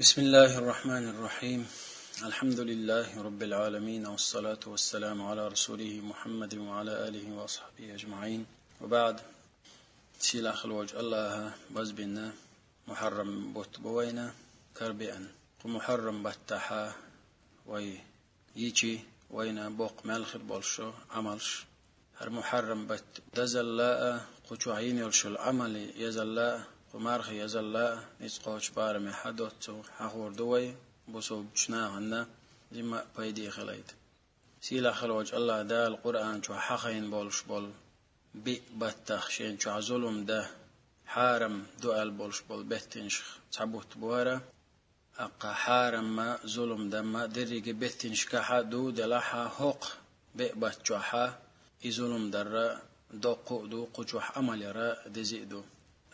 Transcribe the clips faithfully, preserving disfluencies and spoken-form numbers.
بسم الله الرحمن الرحيم. الحمد لله رب العالمين، والصلاة والسلام على رسوله محمد وعلى آله وأصحابه أجمعين. وبعد. Сийлахь волчу Аллаха базбина Мухьаррам бутт бу вайна карабеана. Кху Мухьаррам баттахьа вай йичи, вайна боккха мел хир болуш Ӏамалш. ХӀара Мухьаррам баттан дазалла а, кху чохь йина йолуш йолу Ӏамал язалла а, кху марха язалла а, ницкъ кхочу барамехь доццу хьахор ду вай, бусулбачу нахана зимма а пайде хилийта. Сийлахь волчу Аллаха Дала Къуръан чохь хьахийна болуш болу биъ баттах шен чохь зулам дан хьарам ду аьлла болуш болу беттанашах цхьа бутт бу хӀара. ТӀаккха хьарамма, зулам данма дерриге беттанашкахьа ду, делахьа хӀокху биъ баттахьа и зулам дарра доккха а ду, кху чохь Ӏамал яра деза а ду.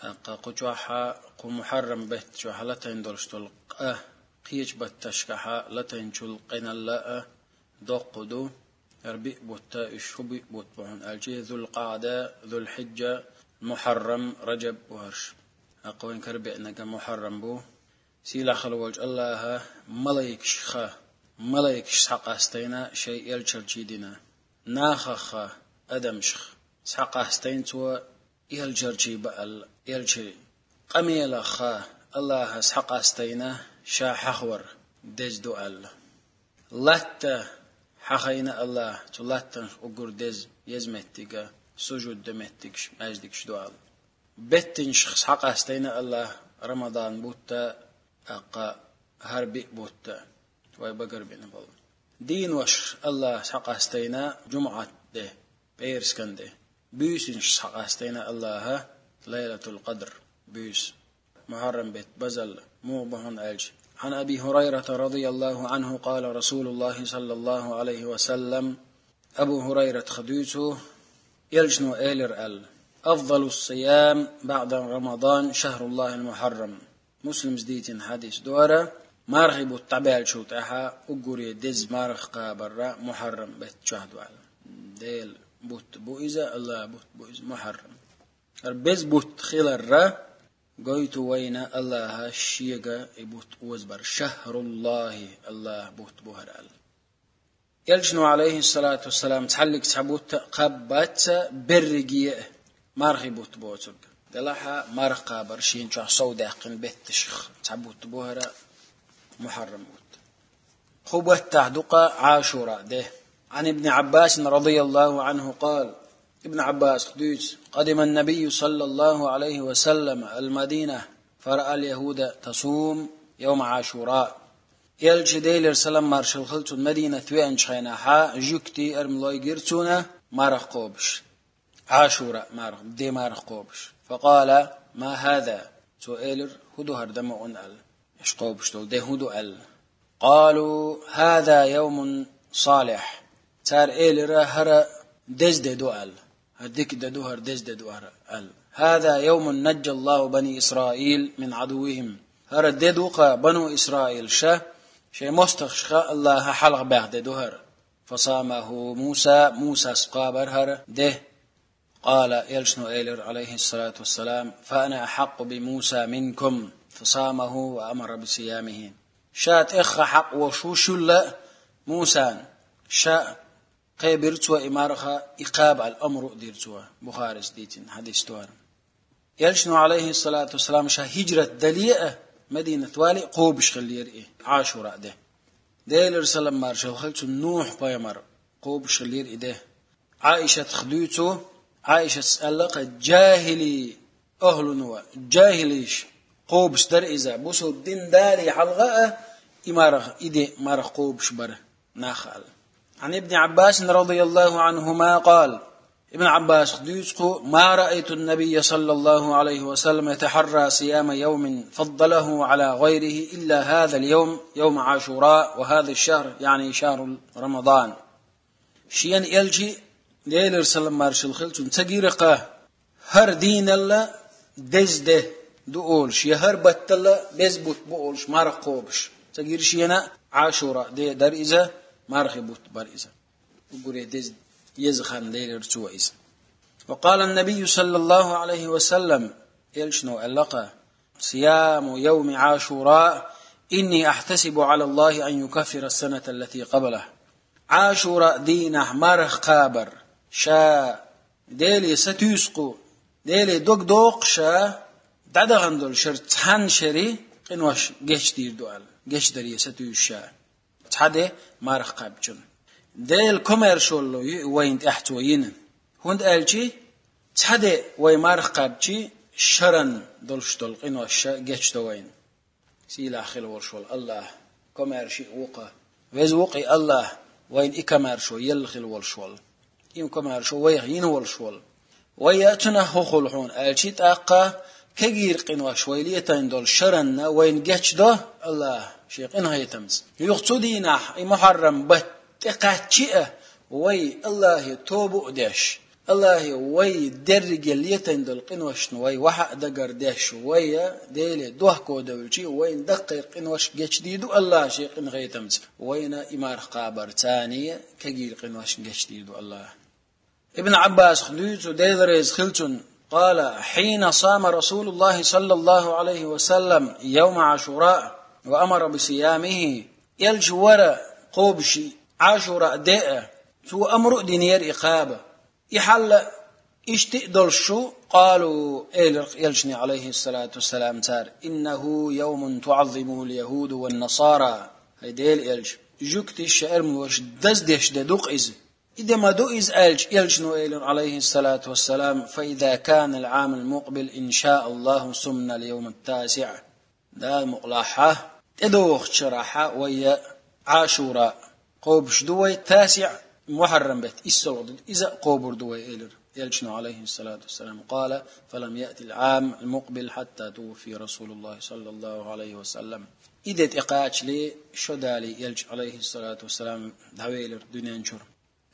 ТӀаккха кху чохьа, кху Мухьаррам беттан чохь латайна долуш долу къа кхечу батташкахьа латайначул къиналла а доккха ду. ХӀара биъ бутт, уьш хӀун биъ бутт бу хьуна аьлча, Зул-Къаъда, Зул-Хьиджа, Мухьаррам, Раджаб бу хӀорш. ТӀаккха вайн карабеанарг Мухьаррам бу. Сийлахь волчу Аллаха малайкашха, малайкаш схьакъастийна шайн элчанаш дина. Нахаха, адамашха схьакъастийна цо элчанаш баалла, элчанаш. Къамелаха Аллаха схьакъастийна ша хьахавар деза ду аьлла. Латта хьахийна Аллаха, цу латтанах уггар деза, еза меттиг а, сужуд дан меттигаш, маьждигаш ду аьлла. Беттанашха схьакъастийна Аллаха Рамадан бутт а, тӀаккха хӀара биъ бутт а, вай багарбина болу. Дийнаш Аллаха схьакъастийна жумӀат де, пӀераскан де. Буьйсанаш схьакъастийна Аллаха Лайлатул-Къадр буьйса. Мухьаррам беттан базалла муха бу хьуна аьлча. عن أبي هريرة رضي الله عنه قال رسول الله صلى الله عليه وسلم. Абу ХӀурайратах дуьйцу, элчано элира аьлла: أفضل الصيام بعد رمضان شهر الله المحرم. Муслимас дийцина хьадис ду хӀара, мархи бутт дӀабаьллачул тӀаьхьа уггаре деза марха кхабар Мухьаррам беттан чохь ду аьлла. Делан бутт бу иза, Аллахан бутт бу иза, Мухьаррам. ХӀара беза бутт хиларра гойту вайна Аллаха шега и бутт озабар. Шахруллахи, Аллахан бутт бу хӀара аьлла. Элчано, Ӏалайхиссалату вассалам, цхьаллиг цхьа бутт а кхаьббац берриге а, мархи бутт боцург. Делахьа марха кхабар шена чохь сов даьккхина бетташах цхьа бутт бу хӀара, Мухьаррам бутт. Кху баттахь ду-кх Ӏашура де. عن ابن عباس رضي الله عنه قال. Ибн Ӏаббасах дуьйцу: قدم النبي صلى الله عليه وسلم المدينة فرأى اليهود تصوم يوم عاشوراء. Элча, Делера салам маршалла хуьлда цунна, Мадинат веанчу хенахьа жуьгтий, армалой гира цунна марха кхобуш. Ӏашура марха, де марха кхобуш. فقال: ما هذا؟ Цо элира: «ХӀун ду хӀара дан ма уьн?» аьлла. Аша кхобуш долу де хӀун ду аьлла. قالوا: هذا يوم صالح. Цара элира: «ХӀара деза де ду», аьлла. «ХӀара дика де ду, хӀара деза де ду», хӀара аьлла. هذا يوم نجى الله بني إسرائيل من عدوهم. ХӀара де ду-кх бану Исраилша шайн мостагӀашха Аллаха хьалха баьхна де ду хӀара. فصامه موسى. Мусас кхабар хӀара де. قال, элчано элира, Ӏалайхиссалату вассалам: فأنا أحق بموسى منكم. فصامه وأمر بصيامه. Ша тӀех хьакъ волуш ву шуьлла Мусан. Ша кхебира цо и марха, и кхаба аьлла амру а дира цо. Бухарис дийцина хьадис ду хӀара. Элчано, Ӏалайхиссалату вассалам, ша хӀижрат дале а, Мадинат вале а кхобуш хиллера и Ӏашура де. Делера салам маршалла хуьлда цунна, Нухь пайхамар кхобуш хиллера и де. Ӏаишатах дуьйцу, Ӏаишатас аьлла-кх: «Жахили ахӀлуно, жахилиша кхобуш дара иза, бусулба дин дале хьалха а и марха, и де марха кхобуш бара нах», аьлла. عن ابن عباس رضي الله عنهما قال. Ибн Ӏаббасах дуьйцу кху: ما رأيت النبي صلى الله عليه وسلم يتحرى صيام يوم فضله على غيره إلا هذا اليوم، يوم عاشوراء، وهذا الشهر، يعني شهر رمضان. Шена элча, Делера салам маршалла хуьлда цунна, ца гира-кх хӀара дийнал деза де ду олуш, я хӀара баттал беза бутт бу олуш марха кхобуш. Ца гира шена, Ӏашура де дара иза, мархи бутт бара иза. Уггаре деза, еза хан лерира цо иза. وقال النبي صلى الله عليه وسلم, элчано аьлла-кх: صيام يوم عاشوراء إني أحتسب على الله أن يكفر السنة التي قبله. Ӏашура дийнахь марха кхабар ша Деле сатуьйсу, Деле дог доккхуш ша дӀадахана долу шеран цхьана шеран къинош гечдийр ду аьлла, гечдаре сатуьйсу ша. Цхьа де марха кхаьбчун. Делан комаьршалла ю вайна тӀехь цо йина. ХӀунда аьлча цхьа де вай марха кхаьбча шаран долуш долу къинош ша гечдо вайна. Сийлахь хила волуш волу АллахӀ, комаьрша а ву-кх, веза ву-кх и АллахӀ, вайна и комаьршо елла хила волуш волу. И комаьршо вайх йина волуш волу. Вай а цунах хӀун хуьлу хьуна аьлча, тӀаккха кегийра къинош вай летайн долу шаранна вайна гечдо АллахӀ шен къинхетамца. Юха цу дийнахь и мухьаррам баттахь тӀекхаьчча а вай АллахӀе тоба а деш, АллахӀе вай дерриге летайн долу къиношна вай ваха а дагар деш, вай а Деле дохко девлча, вайна даккхийра къинош гечдийр ду АллахӀ шен къинхетамца. Вайна и марха кхабар царна кегийра къинош гечдийр ду АллахӀ. Ибн Ӏаббасах дуьйцу, Дела реза хила цунна, قال: حين صام رسول الله صلى الله عليه وسلم يوم عاشوراء وأمر بصيامه. Элча вара кхобуш Ӏашура де а, цо амру а динера и кхаба. И хьал иштта а долуш шу, قالوا, элира Элчане, عليه الصلاة والسلام, цара: إنه يوم تعظمه اليهود والنصارى. ХӀай Делан Элча, жуьгташа, эрмалоша даздеш де ду-кх иза. И де ма ду иза аьлча, Элчано элира, عليه الصلاة والسلام: فإذا كان العام المقبل إن شاء الله صمنا اليوم التاسع. Дала мукъалахь, тӀедогӀучу шарахь вай Ӏашура кхобуш ду вай, тасиӀ, мухьаррам беттан иссалгӀа де, иза а кхобур ду вай, элира Элчано, عليه الصلاة والسلام. قال: فلم يأت العام المقبل حتى توفي رسول الله صلى الله عليه وسلم. И де тӀекхачале шо далий Элча, عليه الصلاة والسلام, дӀавелира дуьнен чуьра.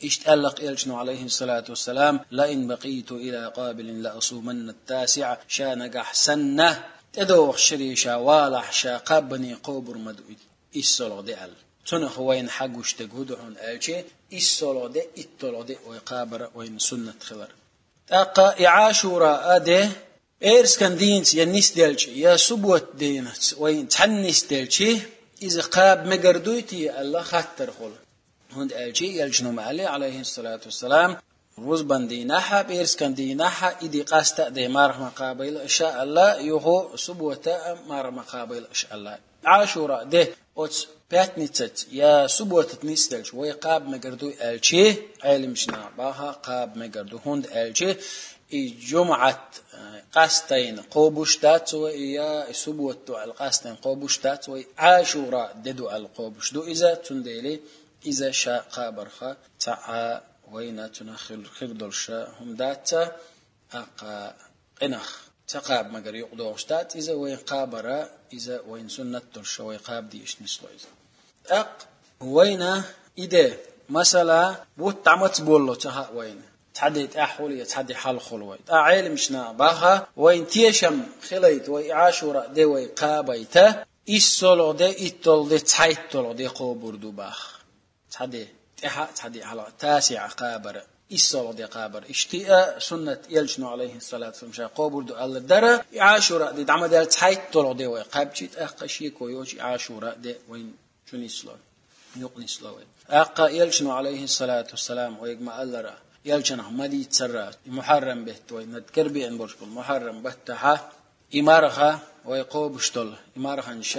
Иштта аьлла-кх Элчано, عليه الصلاة والسلام: لئن بقيت إلى قابل لأصومن التاسع. Ша нагахь санна тӀедогӀучу шаре ша валахь, ша кхаббане кхобур ма ду и иссалгӀа де аьлла. Цунах вайна хьагуш дерг хӀун ду хьуна аьлча, иссалгӀа де, итталгӀа де вай кхабар вайна суннат хилар. ТӀаккха и Ӏашура а де пӀераскан дийнаца я нисделча, я суббота дийнаца вайна цхьаьна нисделча, иза кхаба мегар дуй те аьлла хаттар хуьлу. ХӀунда аьлча Элчано ма аьллий, عليه الصلاة والسلام, рузбан дийнахь а, пӀераскан дийнахь а и де къаста а де марха ма кхабайла аша аьлла, юха суббота а марха ма кхабайла аша аьлла. Ӏашура де оцу пятницаца я субботаца нисделча вай кхаба мегар дуй аьлча, Ӏеламчу наха баха кхаба мегар ду, хӀунда аьлча и жумӀат, э, къастайна кхобуш дац вай, я и суббота ду аьлла къастайна кхобуш дац вай, Ӏашура де ду аьлла кхобуш ду иза, цундела иза ша кхабарх цхьа а вайна цунах хир, хир долуш хӀума дац, тӀаккха къинах ца кхаба мегар юкъадогӀуш дац иза, вайна кхабар а, иза вайна суннат долуш, вай кхаба дезаш нисло иза. ТӀаккха вайна и де, масала, бутт дӀа маца болло ца хаьа вайна. Цхьа де тӀаьхьа хуьлу я цхьа де хьалха хуьлу вай. ТӀаккха Ӏеламчу наха баха, вайна тешам хилийта, вай и Ӏашура де вай кхабийта, иссалгӀа де, итталгӀа де, цхьайтталгӀа де кхобур ду баха. Цхьа де тӀаьхьа, цхьа де хьалха, тасиӀ кхабар, иссалгӀа де кхабар. Иштта а суннат Элчано, عليه الصلاة والسلام, ша кхобур ду аьлла дара, и Ӏашура де дӀа ма даьлла цхьайтталгӀа де вай кхаьбча, тӀаккха шеко йоцу и Ӏашура де вайна чу нисло, юкъа нисло вай. ТӀаккха Элчано, عليه الصلاة والسلام, вайга ма-аллара, Элчанах ма-дийццара, и мухьаррам бетта вай над карабеана болуш болу мухьаррам баттахь, и марха вай кхобуш долу, и марханаш,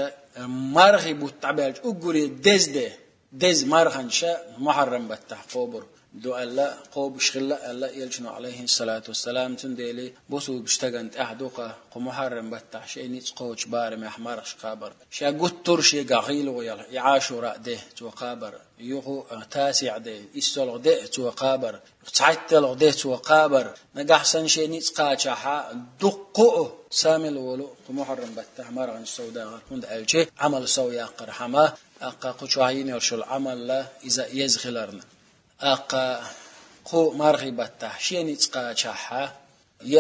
мархи бутт дӀабаьлча уггаре деза де, деза марханаш мухьаррам баттахь кхобур ду аьлла, кхобуш хилла аьлла Элчано, عليه الصلاة والسلام, цундела бусулба стагана тӀехь ду-кх кху мухьаррам баттахь шен ницкъ кхочу барамехь мархаш кхабар. Ша гуттар а шегахь гӀийла гӀо яла и Ӏашура де цо кхабар, юха а тасиӀ де, иссалгӀа де цо кхабар, цхьайтталгӀа де цо кхабар, нагахь санна шен ницкъ кхачахь дуккха а самил волу кху мухьаррам баттахь марханаш сов дахар, хӀунда аьлча Ӏамал сов яккхархьама, тӀаккха кху чохь йина йолуш йолу Ӏамал иза еза хиларна. ТӀаккха кху мархи баттахь шен ницкъ кхачахь,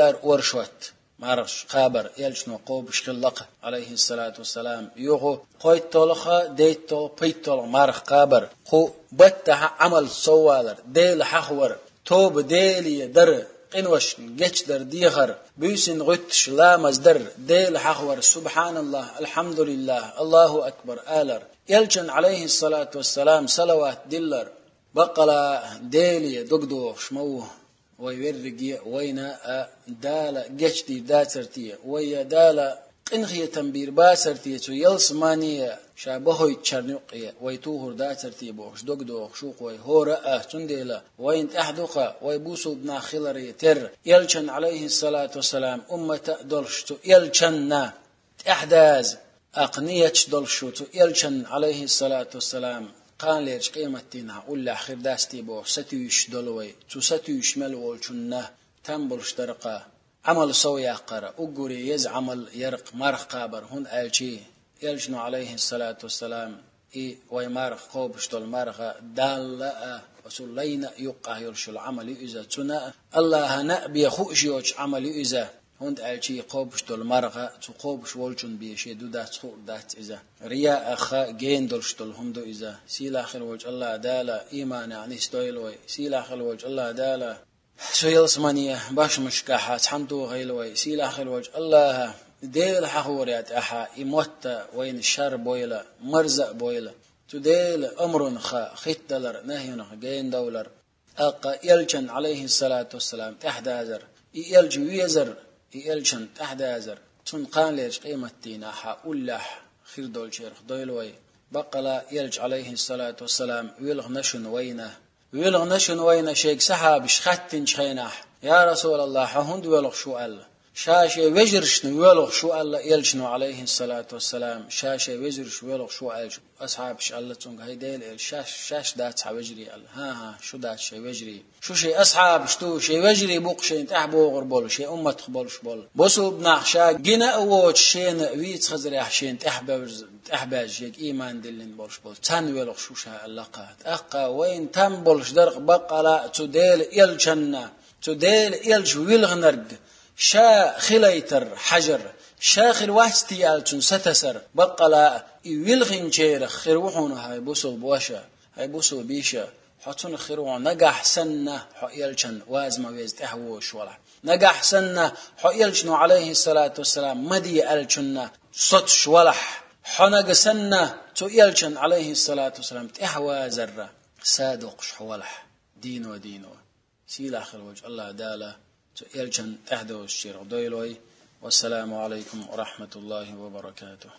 яр оршот мархаш кхабар Элчано кхобуш хилла-кх, عليه الصلاة والسلام, юха кхойтталгӀа, дейтталгӀа, пхийтталгӀа марха кхабар, кху баттахь Ӏамал соввалар, Дела хьахавар, тоба Деле дар, къиношна гечдар дехар, буьйсанна гӀуьттуш ламаз дар, Дела хьахавар, субхьаналлахӀ, алхьамдулиллахӀ, Аллаху акбар алар, Элчан, Ӏалайхиссалату вассалам, салават диллар. Баккъала Деле дог дохуш ма ву вай верриге, вайна а Дала гечдийр дацар те, вай а Дала къинхетам бийр бацар те, цу ялсамане ша бахойтучарна юккъе вай тухур дацар те бохуш дог дохуш ву-кх вай хӀора а. Цундела вайна тӀехь ду-кх вай бусулба нах хиларе терра, Элчан, Ӏалайхиссалату вассалам, уммата а долуш, цу Элчанна тӀаьхьадаза, аккха нийяташ долуш ву цу Элчанна, Ӏалайхиссалату вассалам, кханалерчу къематдийнахь уллехь хир дац те бохуш сатуьйсуш долу вай. Цу сатуьйсуш мел волчунна там болуш дара-кх Ӏамал сов яккхар, уггаре еза Ӏамал яра-кх марха кхабар, хӀунда аьлча Элчано, Ӏалайхиссалату вассалам, и вай марха, кхобуш долу марха Далла а, оцу лайна а юккъехь йолуш йолу Ӏамал ю иза. Цунна а, АллахӀана а бен хууш йоцуш Ӏамал ю иза. ХӀунда аьлча и кхобуш долу марха цу кхобуш волчунна бен шен ду дац, хуур дац иза. Рияъах гена долуш долу хӀума ду иза. Сийлахь хила волчу АллахӀ Дала ийманехь нисдойла вай. Сийлахь хила волчу АллахӀ Дала цу ялсамане башмашкахь цхьаьна тухийла вай. Сийлахь хила волчу АллахӀа Дела хьахаваре тӀехь и мотт а вайна шар бойла, марза а бойла. Цу Делан амрунах хӀиттадалар, нахьйунах гена довлар. ТӀаккха Элчан, Ӏалайхиссалату вассалам, тӀаьхьадазар, и Элча везар, и Элчан тӀаьхьадазар, цунна кханалерчу къематдийнахь уллехь хир долчарах дойла вай. Баккъала Элча, Ӏалайхиссалату вассалам, воьлху-кх шуна вайна. Воьлху-кх шуна вайна шега сахьабаш хаьттинчу хенахь: «Я РасулаллахӀ, хьо хӀунда воьлхуш ву?» – аьлла. Ша шен вежаршна воьлхуш ву аьлла Элчано, Ӏалайхиссалату вассалам, ша шен вежаршна воьлхуш ву аьлча, асхьабаша аьлла цуьнга: «ХӀай Делан Элча, шаьш, шаьш дац хьан вежарий?» – аьлла. «ХӀан-хӀа, шу дац шайн вежарий. Шу шайн асхьабаш ду, шайн вежарий бу-кх шайна тӀаьхьабогӀур болу, шайн умматах болуш болу. Бусулба нах ша гина а воцуш, шена вийца хазарехь шена тӀаьхьабевз-, тӀаьхьабаьзна шега ийман диллина болуш болу. Царна воьлхуш ву ша», – аьлла-кх. ТӀаккха вайна там болуш дара-кх баккъала а цу Делан Элчанна, цу Делан Элча вилхинарг ша хилийтар хьажар, ша хир вац те аьлла цунна сатасар. Баккъала а и вилхинчарах хир ву хьуна, хӀай бусулба ваша, хӀай бусулба йиша, хьо цунах хир ву хьуна нагахь санна, хьо Элчан ваза ма-везза тӀаьхьавозуш валахь. Нагахь санна, хьо Элчано, Ӏалайхиссалату вассалам, ма де аьллачунна соцуш валахь. Хьо нагахь санна, цу Элчан, Ӏалайхиссалату вассалам, тӀаьхьавазарра садоккхуш хьо валахь. Дийно, дийно. Сийлахь хила волчу АллахӀ Дала цу Элчан тӀаьхьадозучарах дойла вай. Вассаламу Ӏалайкум ва рахьматуллахӀи ва баракатухӀ.